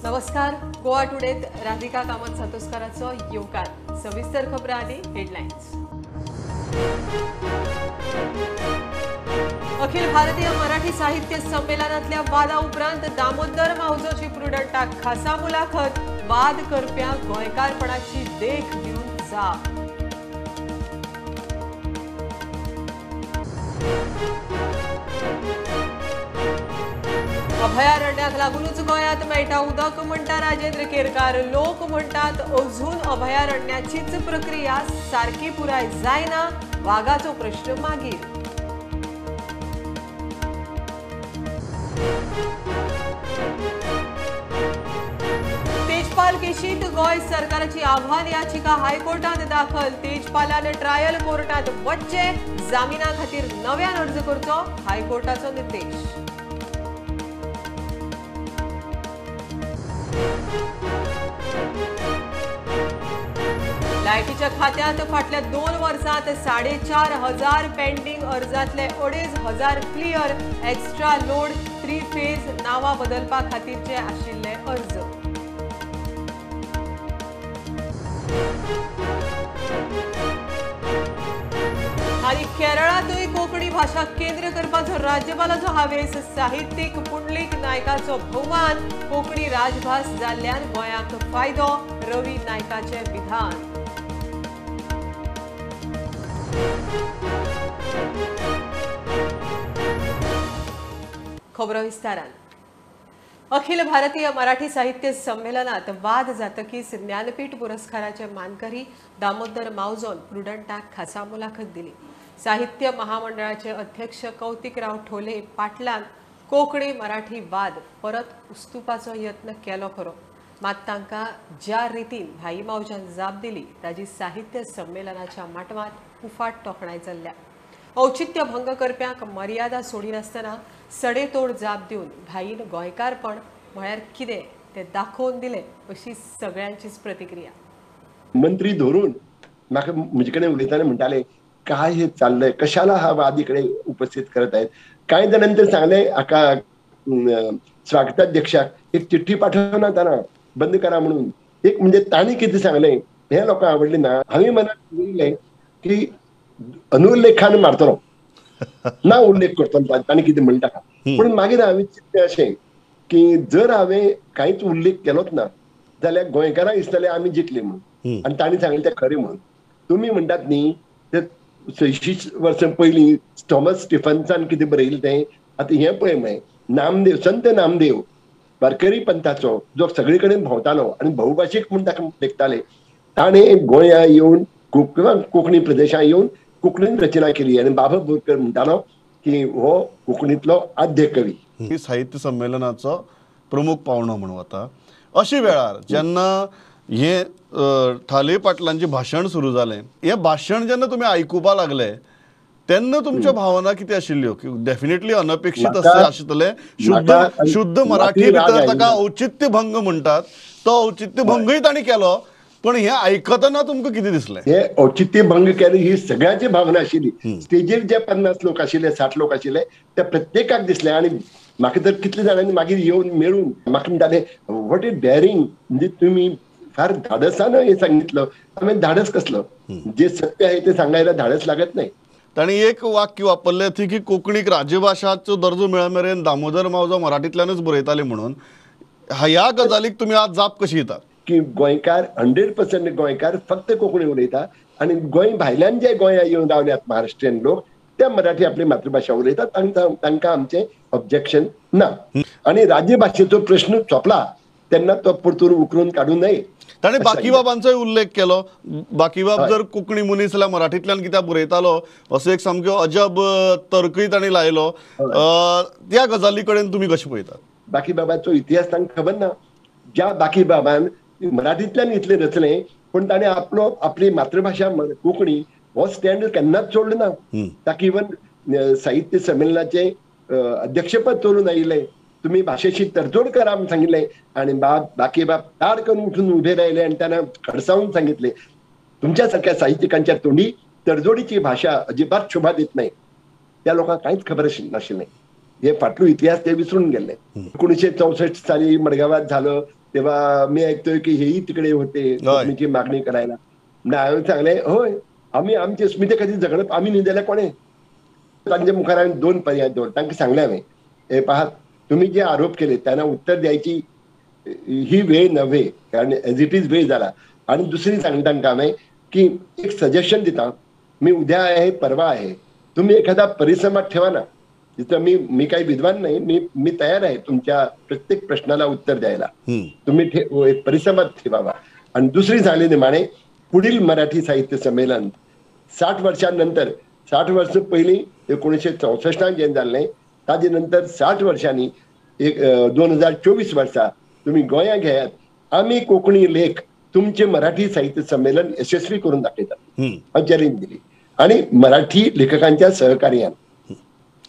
नमस्कार, गोवा टुडेत राधिका कामत सातोस्काराचो येवकार। सविस्तर खबरां आनी हेडलायन्स। अखिल भारतीय मराठी साहित्य संमेलनांतल्या वादा उपरांत दामोदर मावजोची प्रुडंटाक खासा मुलाखत। वाद करप्यांक गोंयकारपणाची देख दिवन जाप। अभयारण्याक लागूनच गोंयांत मेळटा उदक म्हणटा राजेंद्र केरकार। लोक म्हणटात अजून अभयारण्याचीच प्रक्रिया सारकी पुराय जायना, वागाचो प्रश्न मागीर। तेजपाल केशीत गोंय सरकाराची आव्हान याचिका हायकोर्टात दाखल। तेजपालान ट्रायल कोर्टात वच्चे, जामिना खातीर नव्यान अर्ज करचो, हायकोर्टाचो निर्देश। लायटीच्या खात्यांत फाटल्या 2 वर्सांत 4,500 पेंडिंग अर्जांतले 2,500 क्लियर। एक्स्ट्रा लोड 3 फेज नांवां बदलपा खातीरचे आशिल्ले अर्ज। आनी केरळांतूय कोंकणी भाशा केंद्र करपाचो राज्यपालाचो हावेस। साहित्यीक पुंडलीक नायकाचो भोवमान। कोंकणी राजभास जाल्ल्यान गोंयाक फायदो, रवी नायकाचें विधान। खबरो विस्तारान। अखिल भारतीय मराठी साहित्य संमेलनात वाद जातकीच ज्ञानपीठ पुरस्काराचे मानकरी दामोदर मावजोन प्रुडंटाक खासा मुलाखत दिली। साहित्य महामंडळाचे अध्यक्ष कौतिकराव ठोले पाटलान कोंकणी मराठी वाद परत उस्तुपाचो यत्न केलो खरो, मात तांकां ज्या रितीन भाई मावज्यान जाप दिली ताजी साहित्य संमेलनाच्या माटवांत उफाट तोखणाय चल्ल्या। औचित्य भंग करप्यांक मर्यादा सोडिनासतना सडेतोड जाप दिवन भाईन गोंयकारपण म्हळ्यार कितें तें दाखोवन दिलें अशी सगळ्यांचीच प्रतिक्रिया। मंत्री धरून म्हाका म्हजे कडेन उलयतना म्हणटाले, काय हे चाललंय, कशाला हा वाद इकडे उपस्थित करत आहेत। कांय जाणांनी तर सांगलें हाका स्वागताध्यक्षाक एक चिठ्ठी पाठवना ताणा बंद करा म्हणून। एक म्हणजे तांणी कितें सांगलें हें लोकांक आवडलें ना। हांवें मनात उरलें की अनुल्लेखान मारतलो ना, उल्लेख करतलो तांणी कितें म्हणटा। पूण मागीर हांवें चिंतलें अशें की जर हांवें कांयच उल्लेख केलोच ना जाल्यार गोंयकारांक दिसतलें आमी जिखले म्हणून आनी तांणी सांगलें तें खरें म्हणून। तुमी म्हणटात न्ही ते 86 वर्सां पयलीं थॉमस स्टिफन्सान कितें बरयलें तें आतां हें पळय म्हळें। नामदेव, संत नामदेव वारकरी पंथाचो जो सगळे कडेन भोंवतालो आनी बहुभाशीक म्हूण ताका लेखताले, ताणें गोंया येवन कोंकणी प्रदेशांत येवन कोंकणीन रचना केली आनी बाबा बोरकर म्हणटालो की हो कोंकणींतलो आद्य कवी। ही साहित्य संमेलनाचो प्रमुख पावणो म्हणून वता। अशे वेळार जेन्ना हे ठाले पाटलांचें भाशण सुरू जालें, हें भाशण जेन्ना तुमी आयकुपा लागले तेन्ना तुमच्यो भावना कितें आशिल्ल्यो? डेफिनेटली अनपेक्षीत आसतलें, शुद्ध शुद्ध मराठी भितर ताका औचित्य भंग म्हणटात, तो औचित्य भंगूय तांणी केलो। पण हे आयकतना तुमकां कितें दिसलें? हे औचित्य भंग केले ही सगळ्यांची भावना आशिल्ली। स्टेजीर जे 50 लोक आशिल्ले, 60 लोक आशिल्ले त्या प्रत्येकाक दिसलें। आनी म्हाका तर कितले जाणांनी मागीर येवन मेळून म्हाका म्हणटाले, what is daring, म्हणजे तुमी फार धाडसान हे सांगितलं। हांवें धाडस कसलो, जे सत्य आहे ते सांगायला धाडस लागत नाही। तांणी एक वाक्य वापरलें थंय की कोंकणीक राजभाशाचो दर्जो मेळ मेरेन दामोदर मावजो मराठींतल्यानच बरयताले म्हणून। ह्या गजालीक तुमी आज जाप कशी दितात? की गोंयकार 100% गोंयकार फक्त कोंकणी उलयता आनी गोंय भायल्यान जे गोंया येवन रावल्यात महाराष्ट्रीयन लोक ते मराठी आपली मातृभाशा उलयतात, तांकां आमचें ऑब्जेक्शन ना। आनी राज्यभाशेचो प्रश्न सोंपला तेन्ना तो परतून उकरून काडूं नये। ताणें बाकीबाबांचोय उल्लेख केलो। बाकीबाब जर कोंकणी मनीस जाल्यार मराठींतल्यान कित्याक बरयतालो असो एक सामको अजब तर्कूय तांणी लायलो। त्या गजाली कडेन तुमी कशें पळयतात? बाकीबाबाचो इतिहास तांकां खबर ना। ज्या बाकीबाबान मराठींतल्यान इतलें रचलें पूण ताणें आपलो आपली मातृभाशा कोंकणी हो स्टँड केन्नाच सोडलो ना। ताका इवन साहित्य संमेलनाचें अध्यक्षपद चलून आयिल्लें, तुमी भाशेशी तडजोड करा म्हूण सांगिल्लें आनी बाकीबाब ताड करून उठून उबे राहिले आनी ताणें खडसावून सांगितलें, तुमच्या सारक्या साहित्यिकांच्या तोंडी तडजोडीची भाशा अजिबात शोभा देत नाही। त्या लोकांक कांयच खबर नाशिल्लें। हे फाटलो इतिहास ते विसरून गेले। 1964 साली मडगावात झालं, तेव्हा मी ऐकतोय की हेही तिकडे होते कोकणीची मागणी करायला. हांवें सांगलें हय आमी आमचे अस्मिते खातीर झगडप आमी न्ही जाल्यार कोणें. तांच्या मुखार हांवें 2 पर्याय दवर तांकां सांगलें हांवें, हे पहात तुम्ही जे आरोप केले त्यांना उत्तर द्यायची ही वेळ नव्हे, कारण एज it is वेळ झाला. आणि दुसरी सांगता तांकां हांवें की एक सजेशन दिता, मी उद्या आहे परवा आहे, तुम्ही एखादा परिसंवाद ठेवा ना, जिथं मी मी काही विद्वान नाही, मी मी तयार आहे तुमच्या प्रत्येक प्रश्नाला उत्तर द्यायला, तुम्ही एक परिसंवाद ठेवावा. आणि दुसरी झाली निमाणे पुढील मराठी साहित्य संमेलन 60 वर्षांनंतर, 60 वर्ष पहिली 1964 जेन्ना जाल्लें, ताजे नंतर 60 वर्षांनी एक 2024 वर्सा तुम्ही गोंया घेयात, आमी कोंकणी लेख तुमचे मराठी साहित्य संमेलन यशस्वी करून दाखयतात, हांव चॅलेंज दिली आणि मराठी लेखकांच्या सहकार्यान.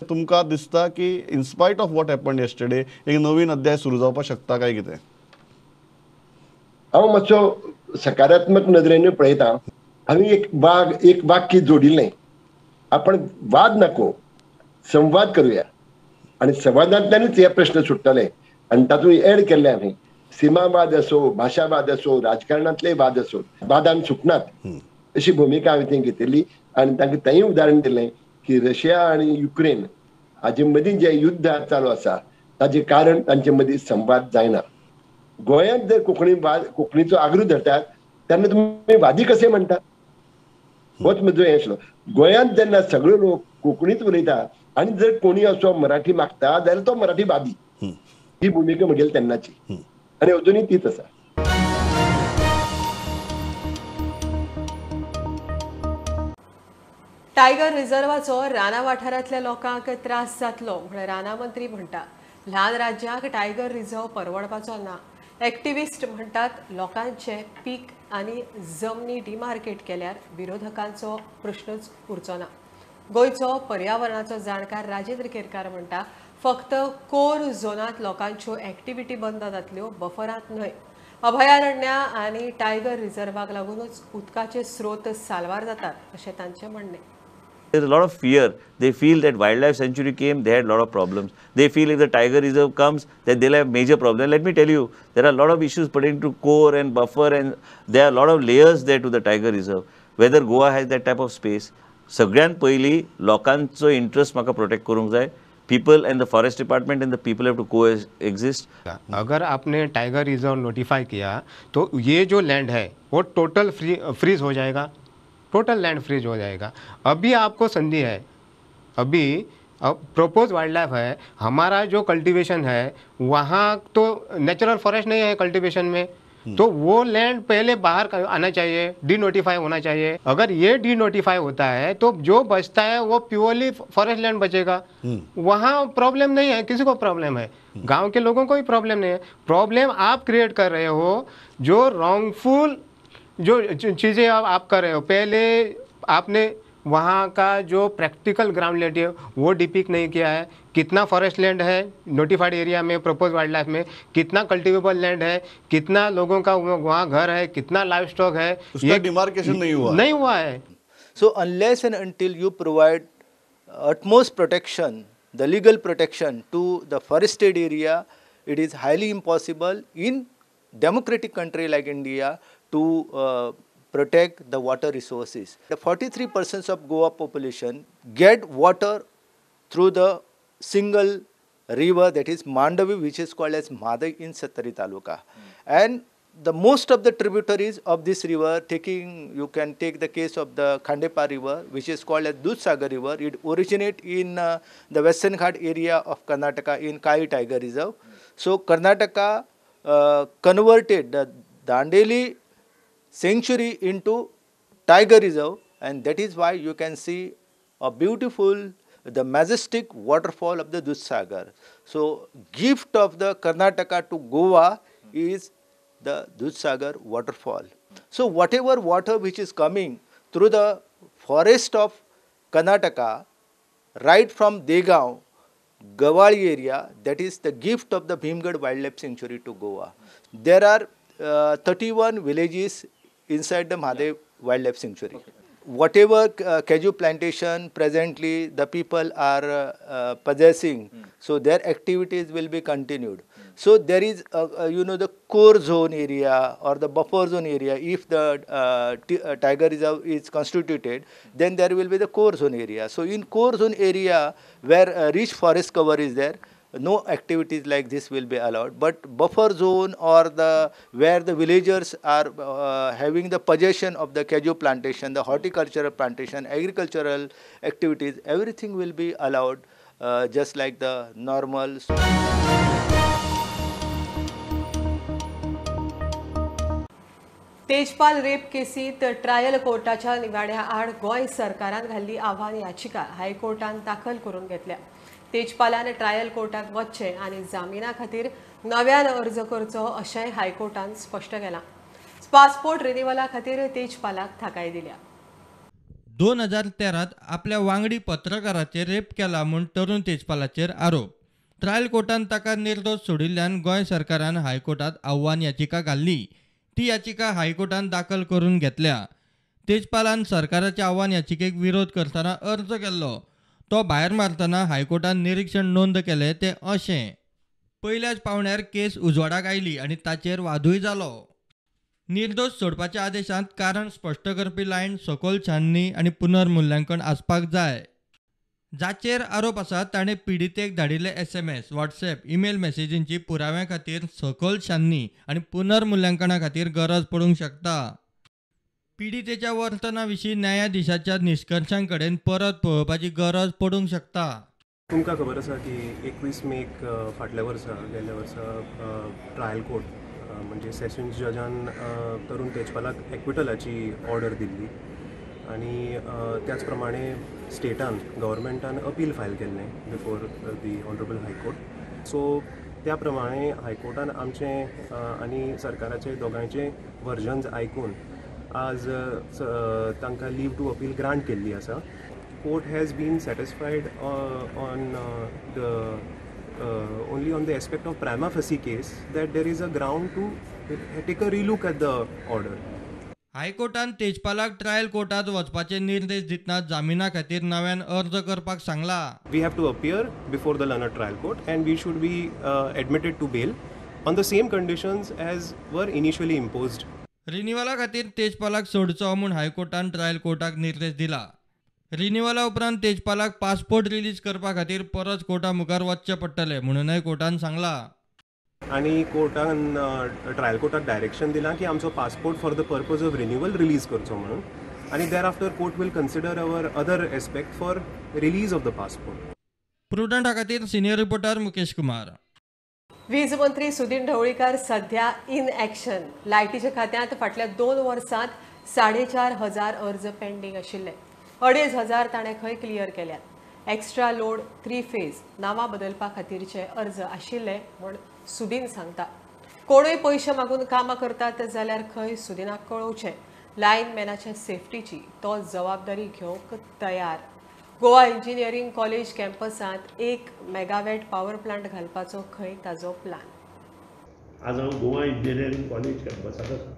तुमकां दिसता की in spite of what happened yesterday एक नवीन अध्याय सुरू जावपाक शकता काय कितें? हांव मातसो सकारात्मक नदरेन पळयता. हांवें एक वाक्य जोडिल्लें, आपण वाद नको संवाद करूया आणि संवादांतल्यानूच हे प्रश्न सुट्टले. आणि तातूंत एड केल्ले हांवें, सीमावाद असो, भाशावाद असो, राजकारणांतले वाद असो, वादान सुटनात अशी भुमिका हांवें थंय घेतिल्ली. आनी तांकां तेंय उदाहरण दिलें की रशिया आनी युक्रेन हाजे मदीं जें युद्ध चालू आसा ताजें कारण तांचे मदीं संवाद जायना. गोंयांत जर कोंकणी वाद कोंकणीचो आग्रो धरतात तेन्ना तुमी वादी कशें म्हणटा, होच म्हजो हें आसलो. गोंयांत जेन्ना सगळे लोक कोंकणीच उलयता आनी जर कोणी असो मराठी मागता जाल्यार तो मराठी वादी, ही भुमिका म्हगेली तेन्नाची आनी अजुनूय तीच आसा. टायगर रिझर्वाचो राना वाठारांतल्या लोकांक त्रास जातलो म्हण राना मंत्री म्हणटा. ल्हान राज्यांक टायगर रिझर्व परवडपाचो ना. एक्टिविस्ट म्हणटात लोकांचे पीक आनी जमनी डिमार्केट केल्यार विरोधकांचो प्रश्नच उरचो ना. गोंयचो पर्यावरणाचो जाणकार राजेंद्र केरकार म्हणटा फक्त कोर झोनांत लोकांच्यो एक्टिविटी बंद जातल्यो, बफरांत न्हय. अभयारण्या आनी टायगर रिझर्वाक लागूनच उदकाचे स्रोत साल्वार जातात अशें तांचें म्हणणें. There's a lot of fear. They feel that wildlife sanctuary came, they had a lot of problems. They feel if the tiger reserve comes, that they'll have major problems. Let me tell you, there are a lot of issues pertaining to core and buffer, and there are a lot of layers there to the tiger reserve. Whether Goa has that type of space, सगळ्यात पहिली लोकांचो interest म्हाका protect करूंक जाय. People and the forest department and the people have to coexist. अगर आपने tiger reserve notify किया तो ये जो लैंड है वो टोटल फ्रीज हो जाएगा, टोटल लैंड फ्रीज हो जाएगा. अभी आपको संधि है, अभी अब प्रपोज वाइल्ड लाइफ है, हमारा जो कल्टीवेशन है वहाँ तो नेचुरल फॉरेस्ट नहीं है कल्टीवेशन में, तो वो लैंड पहले बाहर आना चाहिए, डी नोटिफाई होना चाहिए. अगर ये डी नोटिफाई होता है तो जो बचता है वो प्योरली फॉरेस्ट लैंड बचेगा. वहाँ प्रॉब्लम नहीं है, किसी को प्रॉब्लम है, गांव के लोगों को ही प्रॉब्लम नहीं है. प्रॉब्लम आप क्रिएट कर रहे हो, जो रॉन्गफुल जो चीज़ें आप कर रहे हो. पहले आपने वहाँ का जो प्रैक्टिकल ग्राउंड रियलिटी है वो डिपिक नहीं किया है. कितना फॉरेस्ट लैंड है नोटिफाइड एरिया में, प्रपोज वाइल्ड लाइफ में, कितना कल्टीवेबल लैंड है, कितना लोगों का वहाँ घर है, कितना लाइव स्टॉक है, उसका डिमार्केशन नहीं हुआ है. So unless and until you provide utmost protection, the legal protection to the forested area, it is highly impossible in democratic country like India to protect the water resources. The 43% of Goa population get water through the single river, that is Mandavi, which is called as Mhadei in Sattari Taluka. And the most of the tributaries of this river, taking, you can take the case of the Khandepa river, which is called as Dudhsagar river. It originates in the Western Ghat area of Karnataka in Kai Tiger Reserve. So Karnataka converted the Dandeli sanctuary into tiger reserve, and that is why you can see a beautiful, the majestic waterfall of the Dudhsagar. So gift of the Karnataka to Goa is the Dudhsagar waterfall. So whatever water which is coming through the forest of Karnataka, right from Degaon, Gawali area, that is the gift of the Bhimgad Wildlife Sanctuary to Goa. There are 31 villages inside the Mhadei Wildlife Sanctuary. Okay. Whatever cashew plantation presently the people are possessing, so their activities will be continued. So there is you know, the core zone area or the buffer zone area. If the tiger reserve is constituted, then there will be the core zone area. So in core zone area where rich forest cover is there, no activities like this will be allowed. But buffer zone or the where the villagers are having the possession of the cashew plantation, the horticultural plantation, agricultural activities, everything will be allowed just like the normal. Tejpal rape केसीत trial कोर्टाच्या निवाड्या आड गोंय सरकारान घाल्ली आव्हान याचिका हायकोर्टान दाखल करून घेतल्या. तेजपालान trial कोर्टात वचचें आनी जामिना खातीर नव्यान अर्ज करचो अशेंय हायकोर्टान स्पश्ट केलां. पासपोर्ट रिन्युअला खातीर तेजपालाक थाकाय दिल्या. 2013 आपल्या वांगडी पत्रकाराचेर रेप केला म्हूण तरुण तेजपालाचेर आरोप. ट्रायल कोर्टान ताका निर्दोश सोडिल्ल्यान गोंय सरकारान हायकोर्टात आव्हान याचिका घाल्ली. ती याचिका हायकोर्टान दाखल करून घेतल्या. तेजपालान सरकाराच्या आव्हान याचिकेक विरोध करतना अर्ज केल्लो. तो भायर मारतना हायकोर्टान निरीक्षण नोंद केलें तें अशें. पयल्याच पावण्यार केस उजवाडाक आयली आनी ताचेर वादूय जालो. निर्दोश सोडपाच्या आदेशांत कारण स्पश्ट करपी लायन सखोल छाननी आनी पुनर्मुल्यांकन आसपाक जाय. जाचेर आरोप आसा ताणें पिडितेक धाडिल्ले SMS, WhatsApp, email मॅसेजींची पुराव्या खातीर सखोल छाननी आनी पुनर्मुल्यांकना खातीर गरज पडूंक शकता. पिडितेच्या वर्तना विशीं न्यायाधिशाच्या निश्कर्शां कडेन परत पळोवपाची गरज पडूंक शकता. तुमकां खबर आसा की 21 मेक फाटल्या वर्सा गेल्ल्या वर्सा ट्रायल कोर्ट म्हणजे सेशन्स जजान तरुण तेजपालाक एक्विटलाची ऑर्डर दिल्ली आनी त्याच प्रमाणे स्टेटान गव्हर्मेंटान अपील फायल केल्लें before the honourable high court. So त्या प्रमाणे हायकोर्टान आमचें आनी सरकाराचे दोगांयचे वर्जन्स आयकून आज तांकां लीव टू अपील ग्रांट केल्ली आसा. Court has been satisfied on the only on the aspect of prima facie case that there is a ground to take a relook at the order. हायकोर्टान तेजपालाक trial कोर्टात वचपाचे निर्देश दितना जामिना खातीर नव्यान अर्ज करपाक सांगला. We have to appear before the learned trial court and we should be admitted to bail on the same conditions as were initially imposed. रिन्युअला खातीर तेजपालाक सोडचो म्हूण हायकोर्टान ट्रायल कोर्टाक निर्देश दिला. रिन्युअला उपरांत तेजपालाक पासपोर्ट रिलीज करपा खातीर परत कोर्टा मुखार वचचें पडटलें म्हणूनय कोर्टान सांगला. आनी कोर्टान ट्रायल कोर्टाक डायरेक्शन दिलां की आमचो passport for the purpose of renewal release करचो म्हणून आनी thereafter court will consider our other aspect for release of the passport. प्रुडंटा खातीर सिनियर रिपोर्टर मुकेश कुमार. वीज मंत्री सुदिन ढवळीकर सध्या इन ॲक्शन. लायटीच्या खात्यांत फाटल्या 2 वर्सांत 4,500 अर्ज पेंडींग आशिल्ले. 2,500 ताणें खंय क्लियर केल्यात. एक्स्ट्रा लोड 3 फेज नांवां बदलपा खातीरचे अर्ज आशिल्ले म्हूण सुदिन सांगता. कोणूय पयशे मागून कामां करतात जाल्यार खंय सुदिनाक कळोवचें. लायनमॅनाच्या सेफ्टीची तो जबाबदारी घेवंक तयार. गोवा इंजिनियरींग कॉलेज कॅम्पसांत 1 मेगावॅट पॉवर प्लांट घालपाचो खंय ताजो प्लान. आज हांव गोवा इंजिनियरींग कॉलेज कॅम्पसाक आसा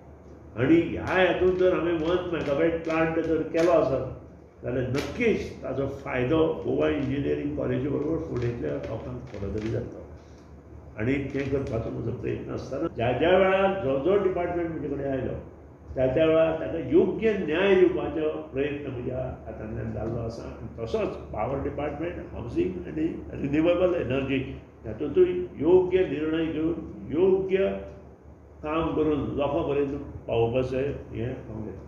आनी ह्या हातूंत जर हांवें 1 मेगावॅट प्लांट जर केलो आसत जाल्यार नक्कीच ताजो फायदो गोवा इंजिनियरींग कॉलेजी बरोबर फुडेंतल्या लोकांक थोडो तरी जातलो आनी तें करपाचो म्हजो प्रयत्न आसतना ज्या ज्या वेळार जो जो डिपार्टमेंट म्हजे कडेन आयलो त्या त्या वेळार ताका योग्य न्याय दिवपाचो प्रयत्न म्हज्या हातांतल्यान जाल्लो आसा. आनी तसोच पावर डिपार्टमेंट, हावजींग आनी रिन्युएबल एनर्जी हातूंतूय योग्य निर्णय घेवन योग्य काम करून लोकां पर्यंत पावोवपाचें हें हांव घेता.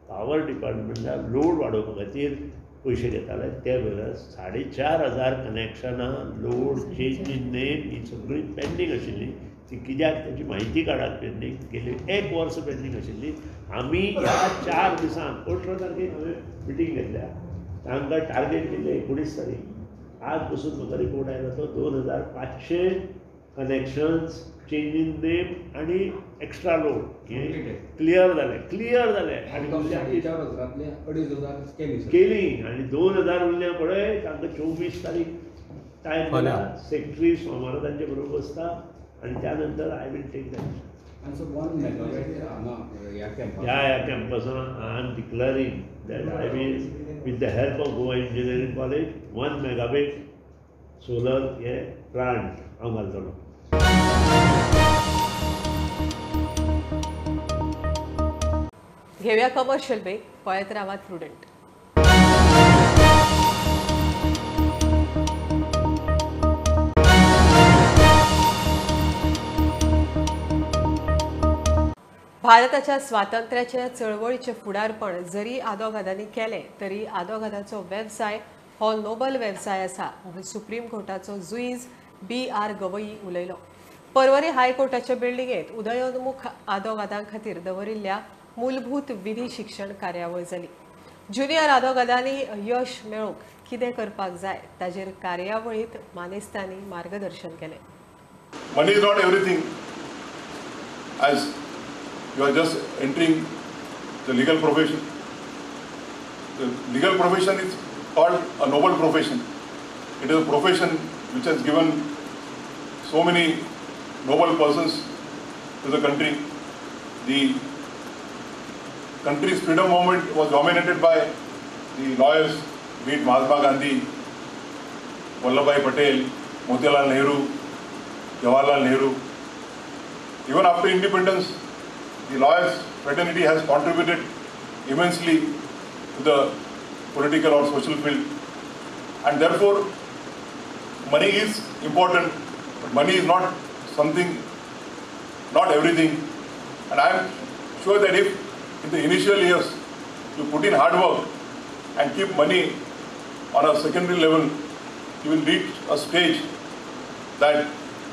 पावर डिपार्टमेंटाक लोड वाडोवपा खातीर पयशे घेताले ते बगर 4,500 कनेक्शनां लोड चेंज इन नेम ही सगळी पेंडींग आशिल्ली. ती कित्याक ताची म्हायती काडात. पेंडींग गेली 1 वर्स पेंडींग आशिल्ली. आमी ह्या 4 दिसांक 18 तारखेक हांवें मिटींग घेतल्या. तांकां टार्गेट दिल्लें 19 तारीख. आज पसून म्हाका रिपोर्ट आयला तो 2,500 कनेक्शन्स चेंज इन नेम आनी एक्स्ट्रा लोड हे क्लियर जाले. क्लियर जाले आनी 2,500 केली आनी 2,000 उरल्या पळय तांकां 24 तारीख टायम दिला. सेक्रेटरी सोमारा तांचे बरोबर बसता आनी त्या नंतर I will take that. ह्या कॅम्पसान I am declaring that I will with the help of Goa engineering college 1 megawatt solar हे प्लांट हांव घालतलो. घेवया कमर्शियल ब्रेक, पळयत रावात प्रुडंट. भारताच्या स्वातंत्र्याच्या चळवळीचे फुडारपण जरी आदोगादांनी केलें तरी आदोगादाचो वेवसाय हो नोबल वेवसाय आसा म्हणून सुप्रीम कोर्टाचो जुईज बी.आर. गवई उलयलो. परवरी हायकोर्टाच्या बिल्डिंगेत उदयोन्मुख आदोगादां खातीर दवरिल्ल्या मूलभूत विधी शिक्षण कार्यावळ जाली. ज्युनियर आदोगादांनी यश मेळोवंक कितें करपाक जाय ताजेर कार्यावळींत मानेस्तांनी मार्गदर्शन केलें. Money is not everything. As you are just entering the legal profession. The legal profession is called a noble profession. It is a profession which has given so many noble persons to the country. The country's freedom movement was dominated by the lawyers, be it Mahatma Gandhi, Vallabhbhai Patel, Motilal Nehru, Jawaharlal Nehru. Even after independence, the lawyers fraternity has contributed immensely to the political or social field, and therefore money is important, but money is not something, not everything. And I am sure that if in the initial years you put in hard work and keep money on a secondary level, you will reach a stage that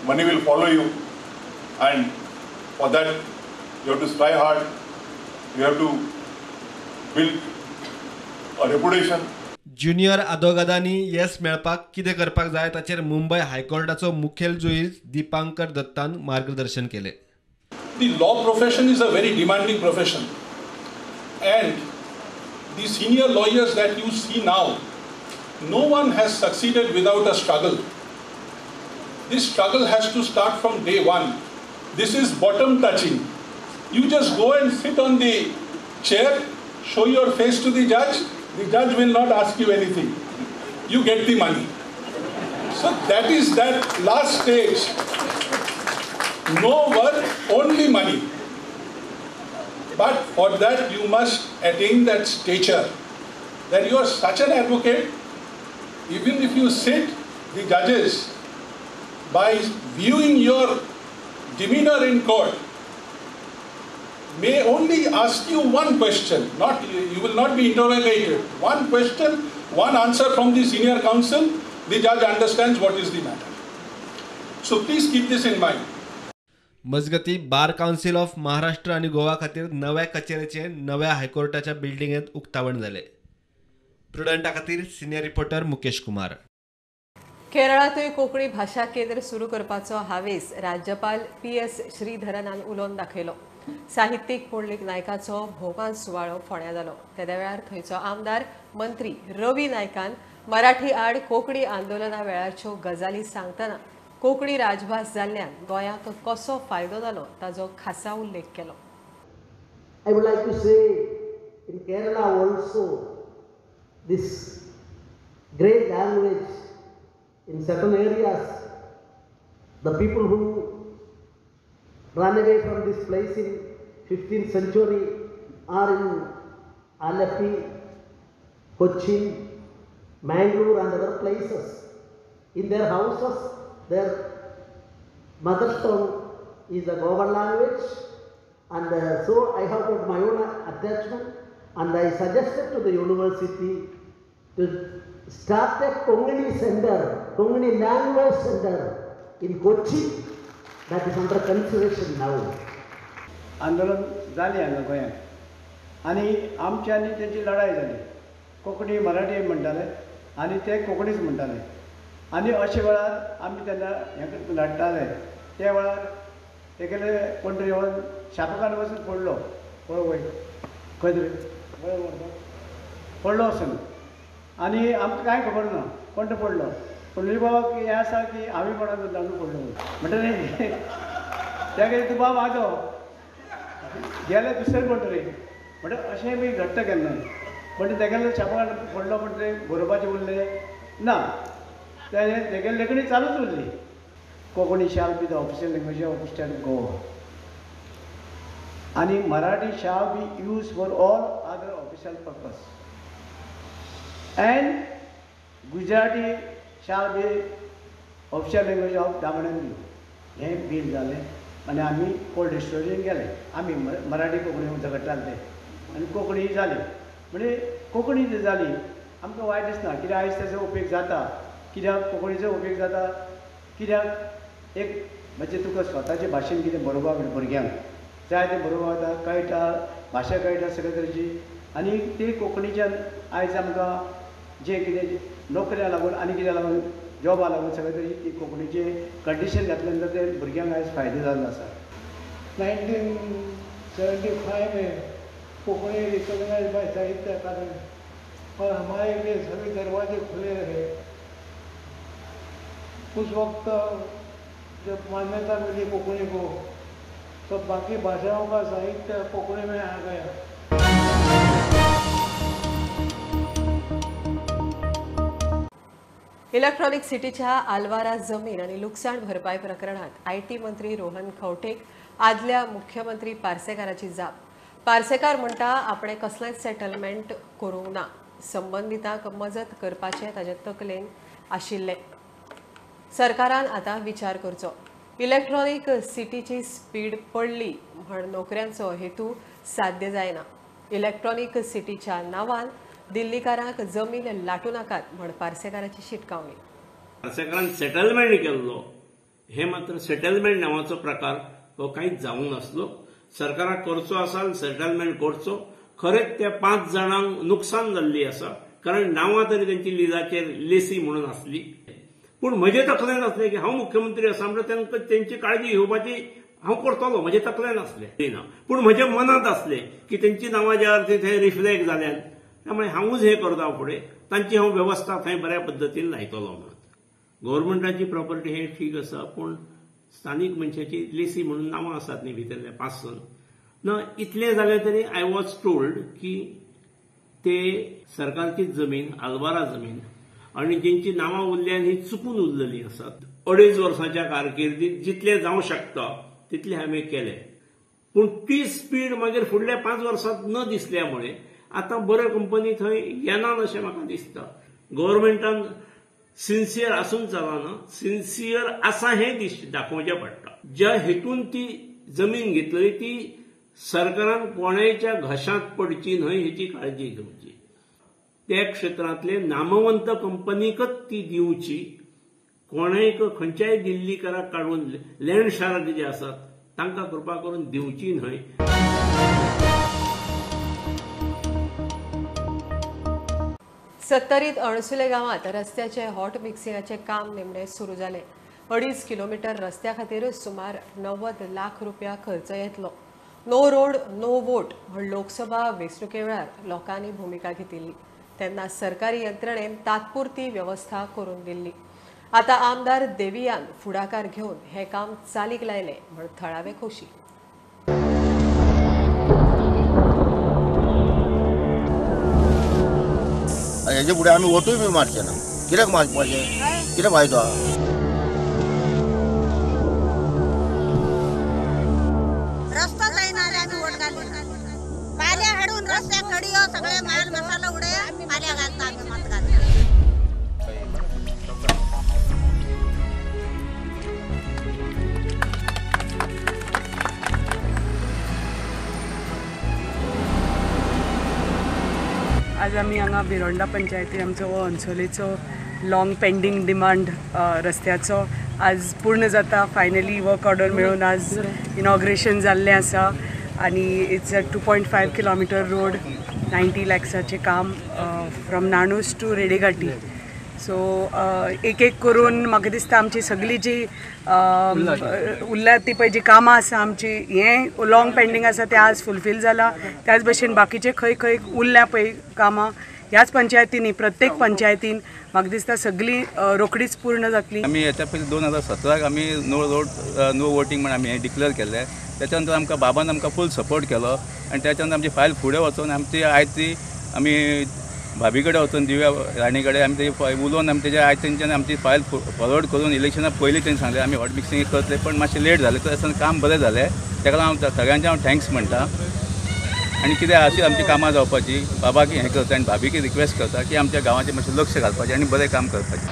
money will follow you, and for that you have to strive hard, you have to build a reputation. Junior आदोगादांनी येस मेळपाक कितें करपाक जाय ताचेर मुंबय हायकोर्टाचो मुखेल जुईज दीपांकर दत्तान मार्गदर्शन केलें. The law profession is a very demanding profession, and the senior lawyers that you see now, no one has succeeded without a struggle. This struggle has to start from day one. This is bottom touching. You just go and sit on the chair, show your face to the judge will not ask you anything. You get the money. So that is that last stage. No work, only money. But for that you must attain that stature, that you are such an advocate, even if you sit, the judges, by viewing your demeanor in court, may only ask you one question, not, you will not be interrogated. One question, one answer from the senior counsel, the judge understands what is the matter. So please keep this in mind. मजगती bar council of Maharashtra आनी गोवा खातीर नव्या कचेरेचे नव्या हायकोर्टाच्या बिल्डिंगेत उक्तावण जालें. प्रुडंटा खातीर senior reporter Mukesh Kumar. केरळांतूय Konkani भाशा केंद्र सुरू करपाचो हावेस राज्यपाल पी.एस. श्रीधरनान उलोवन दाखयलो. साहित्यीक पुंडलीक नायकाचो भोवमान सुवाळो फोंड्यां जालो. तेद्या वेळार थंयचो आमदार मंत्री रवी नायकान मराठी आड कोंकणी आंदोलना वेळारच्यो गजाली सांगतना कोंकणी राजभास जाल्ल्यान गोंयाक कसो फायदो जालो ताजो खासा उल्लेख केलो. I would like to say in Kerala also this great language in certain areas, the people who ran away from this place in 15th century are in Alleppey, Cochin, Mangalore and other places. In their houses, their mother tongue is the Goan language, and so I have got my own attachment, and I suggested to the university to start a Konkani center, Konkani language center in Kochi, that is under consideration now. आंदोलन जालें हांगा गोंयांत आनी आमची आनी तेंची लढाई जाली. कोंकणी मराठी म्हणटाले आनी ते कोंकणीच म्हणटाले आनी अशे वेळार आमी तेन्ना हें लढटाले. त्या वेळार तेगेले कोण तरी येवन शापकान वचून पडलो, पळय खंय तरी पडलो वचून आनी आमकां कांय खबर ना कोण तो पडलो. पूण बाबा हें आसा की हांवें कोणाक दांडू पडलो म्हणटकीर तेगेले तूं बाब आजो गेले दुसरे कोण तरी म्हणटा अशें बी घडटा केन्नाय. पण तेगेले शापकान पडलो म्हणटकीर बरोवपाचें उरलें ना, तेगेली लेखणी चालूच उरली. Konkani shall be the official language of state Goa. आनी Marathi shall be use for all other official purpose and Gujarati shall be official language of Daman and Diu. हें बील जालें आनी आमी कोल्ड स्टोरेजीन गेले. आमी मराठी कोंकणी झगडटाले ते आनी कोंकणी जाली. म्हणजे कोंकणी जी जाली आमकां वायट दिसना, कित्याक आयज ताचो उपेग जाता. कित्याक कोंकणीचो उपेग जाता, कित्याक एक म्हणजे तुका स्वताचे भाशेन कितें बरोवपाक भुरग्यांक जाय तें बरोवपाक जाता, कळटा, भाशा कळटा सगळे तरेची. आनी ते कोंकणीच्यान आयज आमकां जें कितें नोकऱ्या लागून आनी कित्याक लागून जॉबा लागून सगळे तरेची ती कोंकणीचे कंडिशन घातल्या नंतर ते भुरग्यांक आयज फायदे जाल्लो आसा. 1975 में कोंकणी रिकॉग्नाइज बाय साहित्य अकादमी और हमारे लिए सभी दरवाजे खुले रहे. उस वक्त जब मान्यता मिली कोंकणी को तो बाकी भाषाओं का साहित्य कोंकणी में आ गया. इलेक्ट्रॉनिक सिटीच्या आलवारा जमीन आणि लुकसाण भरपाई प्रकरणात IT मंत्री रोहन खंवटेक आदल्या मुख्यमंत्री पार्सेकाराची जाप. पार्सेकार म्हणटा आपणे कसलेंच सेटलमेंट करूंक ना, संबंदितांक मजत करपाचें ताजे तकलेन आशिल्लें. सरकारान आतां विचार करचो. इलेक्ट्रॉनिक सिटीची स्पीड पडली म्हण नोकऱ्यांचो हेतू साध्य जायना. इलेक्ट्रॉनिक सिटीच्या नांवान दिल्लीकारांक जमीन लाटू नाकात म्हण पार्सेकाराची शिटकावणी. पार्सेकारान सेटलमेंट केल्लो हे मात्र सेटलमेंट नांवाचो प्रकार हो कांयच जावंक नासलो. सरकाराक करचो आसा सेटलमेंट करचो. खरेंच त्या 5 जाणांक नुकसान जाल्ली आसा, कारण नांवां तरी तेंची लिजाचेर लेसी म्हणून आसली. पूण म्हजे तकलेन आसलें की हांव मुख्यमंत्री आसा म्हणल्यार तांकां तेंची काळजी घेवपाची हांव करतलो, म्हजे तकलेन आसलें ना. पूण म्हज्या मनांत आसलें की तेंची नांवां ज्या अर्थी थंय रिफ्लेक्ट जाल्यान त्यामुळे हांवूच हें करता फुडें तांची हांव वेवस्था थंय बऱ्या पद्दतीन लायतलो म्हणून. गव्हर्मेंटाची प्रॉपर्टी हें ठीक आसा, पूण स्थानीक मनशाची लेसी म्हणून नांवां आसात न्ही भितरल्या 5 ना. इतलें जालें तरी I was told की ते सरकारची जमीन आलवारा जमीन आनी जेंची नांवां उरल्यान ही चुकून उरलेली आसात. 2.5 वर्सांच्या कारकिर्दीत जितलें जावं शकता तितलें हांवें केलें, पूण ती स्पीड मागीर फुडल्या 5 वर्सांत न दिसल्यामुळे आतां बऱ्यो कंपनी थंय येनात अशें म्हाका दिसता. गव्हर्मेंटान सिन्सियर आसून चलना, सिन्सियर आसा हें दाखोवचें पडटा. ज्या हेतून ती जमीन घेतली ती सरकारान कोणायच्या घशांत पडची न्हय हेची काळजी घेवची. त्या क्षेत्रांतले नामवंत कंपनीकच ती दिवची, कोणायक खंयच्याय दिल्लीकाराक काडून लँड शार्क जे आसात तांकां कृपा करून दिवची न्हय. सत्तरीत अणसुले गांवांत रस्त्याचे हॉट मिक्सिंगाचे काम निमणे सुरू जालें. 2.5 किलोमीटर रस्त्या खातीर सुमार 90 लाख रुपया खर्च येतलो. नो रोड नो वोट म्हण लोकसभा वेंचणुके वेळार लोकांनी भुमिका घेतिल्ली तेन्ना सरकारी यंत्रणेन तात्पुरती वेवस्था करून दिल्ली. आतां आमदार देवियान फुडाकार घेवन हें काम चालीक लायलें म्हण थळावे खोशी. हेजे फुडें आमी वोटूय बी मारचे ना. कित्याक मारपाचें, कितें फायदो आहा? रस्तो जायना जाल्यार आमी वोट घालिना. पाल्या हाडून रस्त्याक कडयो सगळे माल मसालो उडय पाल्या घालता आमी मत घालता. आज आमी हांगा भिरोंडा पंचायती आमचो हो अन्सोलेचो लाँग पेंडींग डिमांड रस्त्याचो आज पूर्ण जाता. फायनली वर्क ऑर्डर मेळून आज इनॉग्रेशन जाल्लें आसा आनी it's a 2.5 kilometre road, 90 लॅक्साचें काम फ्रॉम नाणूस टू रेडेघाटी. सो एक एक करून म्हाका दिसता आमची सगळी जी उरल्या ती पळय जी कामां आसा आमची, हें लाँग पेंडींग आसा तें आज फुलफील जालां. त्याच भशेन बाकीचे खंय खंय उरल्या पळय कामां ह्याच पंचायतींनी, प्रत्येक पंचायतीन म्हाका दिसता सगळी रोखडीच पूर्ण जातली. आमी हेच्या पयलीं 2017 आमी नो रोड नो वोटींग म्हण आमी हें डिक्लेअर केल्लें. त्याच्या नंतर आमकां बाबान आमकां फूल सपोर्ट केलो आनी त्याच्या नंतर आमची फायल फुडें वचून आमची आयज ती आमी भाभी कडेन वचून दिव्या राणी कडेन आमी तेजी उलोवन आमी तेजे आयज तेंच्यानी आमची फायल फॉरवर्ड करून इलेक्शना पयलीं तेणी सांगलें आमी हॉट मिक्सिंग करतले, पण मातशें लेट जालें. तर आसतना काम बरें जालें. ताका लागून हांव सगळ्यांचे हांव thanks म्हणटा आनी कितें अशी आमची कामां जावपाची बाबाक हें करता आनी भाभीक रिक्वेस्ट करता की आमच्या गांवाचें मातशें लक्ष घालपाचें आनी बरें काम करपाचें.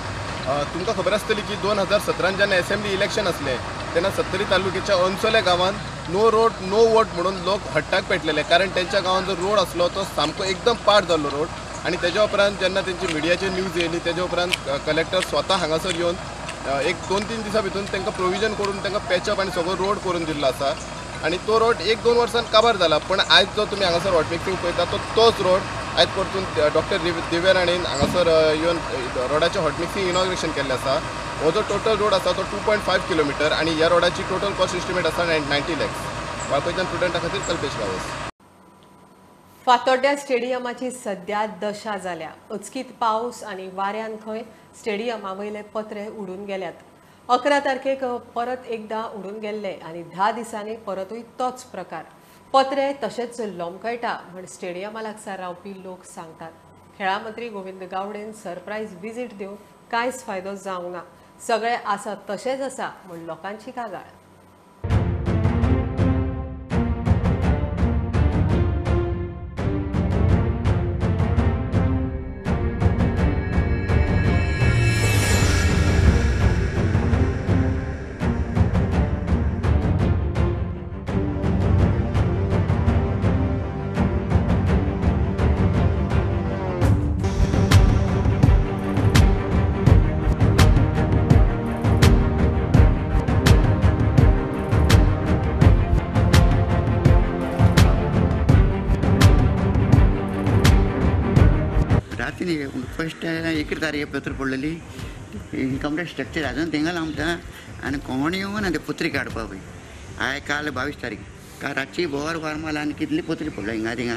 तुमकां खबर आसतली की 2017 जेन्ना एसेंब्ली इलेक्शन आसलें तेन्ना सत्तरी तालुक्याच्या अन्सोल्या गांवांत नो रोड नो वोट म्हणून लोक हट्टाक पेटलेले, कारण तेंच्या गांवांत जो रोड आसलो तो सामको एकदम पाड जाल्लो रोड. आनी तेज्या उपरांत जेन्ना तेंची मिडियाचेर न्यूज येयली तेज्या उपरांत कलेक्टर स्वता हांगासर येवन एक 2-3 दिसां भितून तांकां प्रोविजन करून तांकां पॅचअप आनी सगळो रोड करून दिल्लो आसा. आनी तो रोड 1-2 वर्सान काबार जाला, पण आयज जो तुमी हांगासर हॉटमिक्सिंग पळयता तो तोच रोड आयज परतून डॉक्टर दिव्या राणेन हांगासर येवन रोडाचें हॉटमिक्सिंग इनॉग्रेशन केल्लें आसा. हो जो टोटल रोड आसा तो 2.5 किलोमिटर आनी ह्या रोडाची टोटल कॉस्ट एस्टिमेट आसा 90 लॅक्स. वाळपयच्यान प्रुडंटा खातीर कल्पेश गांवस. फातोड्ड्या स्टेडियमाची सध्या दशा जाल्या. अचकीत पावस आनी वाऱ्यान खंय स्टेडियमा वयले पत्रे उडून गेल्यात. 11 तारखेक परत एकदा उडून गेल्ले आनी 10 दिसांनी परतूय तोच प्रकार. पत्रे तशेंच लोंबकळटा म्हण स्टेडियमा लागसार रावपी लोक सांगतात. खेळा मंत्री गोविंद गावडेन सरप्रायज विजीट दिवन कांयच फायदो जावंक ना. सगळें आसा तशेंच आसा म्हण लोकांची कागाळ. फर्स्ट 11 तारीख पत्र पडलेली इनकम्प्लीट स्ट्रक्चर अजून थिंगा लांबता आनी कोण येवना ना ते पत्री काडपा पळय. आयज काल 22 तारीख काल रातची बोर वार मारला आनी कितली पत्री पडल्या हिंगा थिंगा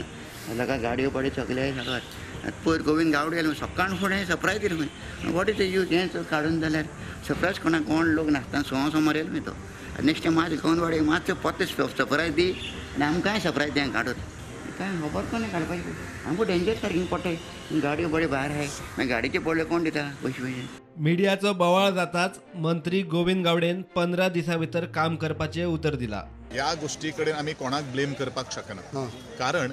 लोकां गाडयो पाडयो सगळे सगळ्यार. पयर गोविंद गावडे आयलो सकाळ फुडें सरप्रायज दिलें खंय. What is the use हें काडून जाल्यार सरप्रायज कोणाक कोण लोक नासतना सोमा सोमार येयलो न्ही तो. नेक्स्ट टायम मात गोविंद गावडे मातसो परते सरप्रायज दी आनी आमकांय सरप्रायज दी काडून. काय खबर कोण काडपाची आमकां डेंजर सारकी पडटाय गाडयो बऱ्यो भायर आहाय मागीर गाडयेचे पडले कोण दिता पयशे पयशे. मिडियाचो बोवाळ जाताच मंत्री गोविंद गावडेन 15 दिसां भितर काम करपाचें उतर दिला. ह्या गोष्टी कडेन आमी कोणाक ब्लेम करपाक शकना, कारण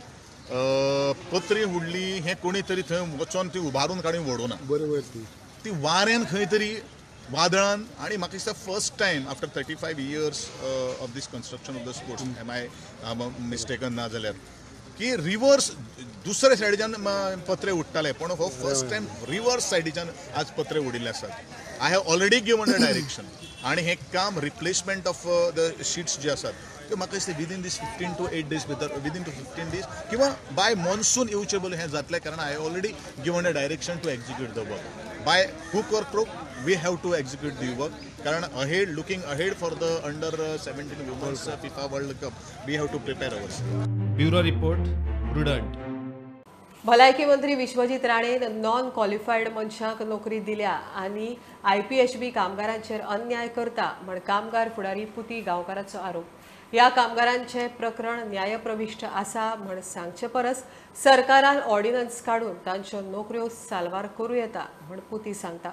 पत्री उडली हें कोणी तरी थंय वचोन ती उबारून काडून व्हडूना, बरोबर ती वाऱ्यान खंय तरी वादळान. आनी म्हाका दिसता first time after 35 years of this construction of the sports, am I mistaken ना जाल्यार, की रिवर्स दुसऱ्या सायडीच्यान पत्रे उडटाले, पण हो फर्स्ट टायम रिवर्स सायडीच्यान आज पत्रे उडिल्ले आसात. I have already given a direction आनी हें काम रिप्लेसमेंट ऑफ the sheets जे आसात त्यो म्हाका दिसता विदीन दीस 15 to 8 days भितर, विदीन टू 15 days किंवा बाय मॉन्सून येवचे पयलीं हें जातलें, कारण I have already given a direction to execute the work by hook or crook. We have to execute the work, कारण ahead looking ahead for the under 17 women's FIFA World Cup we have to prepare ours. Bureau report, Prudent. भलायकी मंत्री Vishwajit राणेन non qualified मनशांक नोकरी दिल्या आनी IPHB कामगारांचेर अन्याय करता म्हण कामगार फुडारी पुती गांवकाराचो आरोप. ह्या कामगारांचें प्रकरण न्यायप्रविश्ट आसा म्हण सांगचे परस सरकारान ऑर्डिनन्स काडून तांच्यो नोकऱ्यो साल्वार करूं येता म्हण पुती सांगता.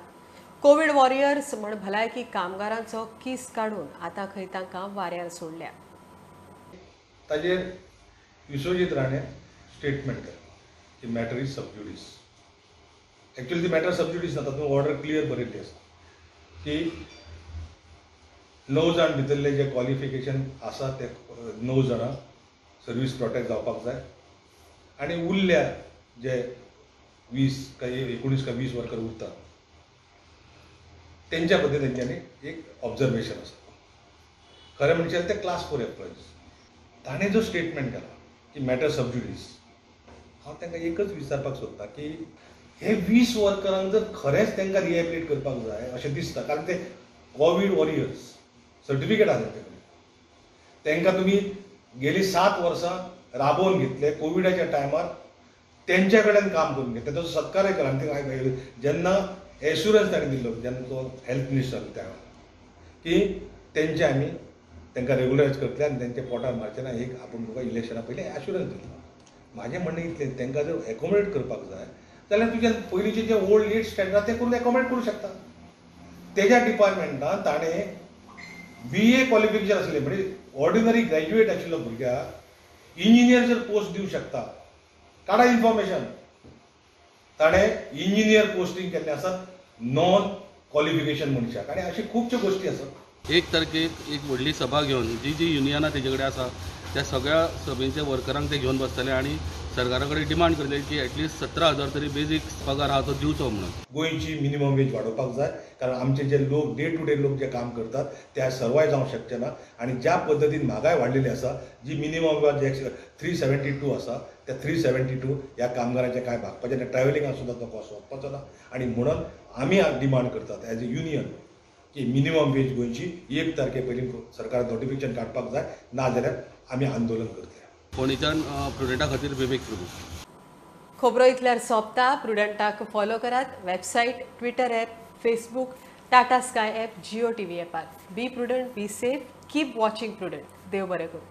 कोवीड वॉरियर्स म्हण भलायकी कामगारांचो कीस काडून आतां खंय तांकां वाऱ्यार सोडल्या. ताजेर विश्वजीत राणे स्टेटमेंट केलें की matter is sub judice. Actually ती मॅटर सबज्युडीस ना, तातूंत ऑर्डर क्लियर बरयल्ली आसा की 9 जाण भितरले जे क्वॉलिफिकेशन आसा ते 9 जाणां सर्वीस प्रोटेक्ट जावपाक जाय आनी उरल्या जे 20 काय 19 काय 20 वर्कर उरतात तेंच्या बद्दल तेंच्यांनी एक ऑब्जर्वेशन आसा. खरें म्हणचे ते क्लास 4 एम्प्लॉईज. ताणें जो स्टेटमेंट केला की मॅटर सबज्युडीस, हांव तांकां एकच विचारपाक सोदता की हे 20 वर्करांक जर खरेंच तांकां रिहेबिलिटेट करपाक जाय अशें दिसता, कारण ते कोवीड वॉरियर्स सर्टिफिकेट आसा तेंचे कडेन, तांकां तुमी गेली 7 वर्सां राबोवन घेतले कोविडाच्या टायमार, तेंच्या कडेन काम करून घेतलें, ताचो सत्कारय केला. आनी जेन्ना एश्युरन्स ताणें दिल्लो जेन्ना तो हेल्थ मिनिस्टर त्या वेळार की तेंचे आमी तांकां रेगुलरायज करतले आनी तेंच्या पोटार मारचें ना, एक आपूण तुका इलेक्शना पयलीं एश्युरन्स दिल्लो. म्हाजें म्हणणें इतलें, तांकां जर एकोमोडेट करपाक जाय जाल्यार तुज्या पयलींचे जे ओल्ड लीड स्टँडर्ड आसा ते करून एकोमोडेट करूं शकता. तेज्या डिपार्टमेंटान ताणें BA qualification आसलें, म्हणजे ऑर्डिनरी ग्रॅज्युएट आशिल्लो भुरग्याक इंजिनियर जर पोस्ट दिवंक शकता, काडा इन्फॉर्मेशन, ताणें इंजिनियर पोस्टिंग केल्लें आसा नॉन क्वॉलिफिकेशन मनशाक. आनी अशी खुबश्यो गोश्टी आसात. 1 तारखेक एक व्हडली सभा घेवन जी जी युनियनां तेजे कडेन आसा त्या सगळ्या सभेच्या वर्करांक ते घेवन बसतले आनी सरकारा कडेन डिमांड करतले की एटलिस्ट 17,000 तरी बेजीक पगार आहा तो दिवचो म्हणून. गोंयची मिनिमम वेज वाडोवपाक जाय, कारण आमचे जे लोक डे टू डे लोक जे काम करतात ते सर्वाय जावंक शकचे ना. आनी ज्या पद्दतीन म्हागाय वाडलेली आसा, जी मिनिमम वेज 372 आसा, त्या 372 ह्या कामगारांचें कांय भागपाचें ना, ट्रॅव्हलिंगाक सुद्दां तो कॉस्ट वचपाचो ना. आनी म्हणून आमी डिमांड करतात एज ए युनियन की मिनिमम वेज गोंयची 1 तारखे पयलीं सरकार नोटिफिकेशन काडपाक जाय, नाजाल्यार आमी आंदोलन करतले. फोंडेच्यान प्रुडंटा खातीर विवेक प्रभू. खबरो इतल्यार सोंपता. प्रुडंटाक फॉलो करात website, Twitter app, Facebook, Tata Sky app, Jio TV ॲपार. Be prudent, be safe, keep watching Prudent. देव बरें करूं.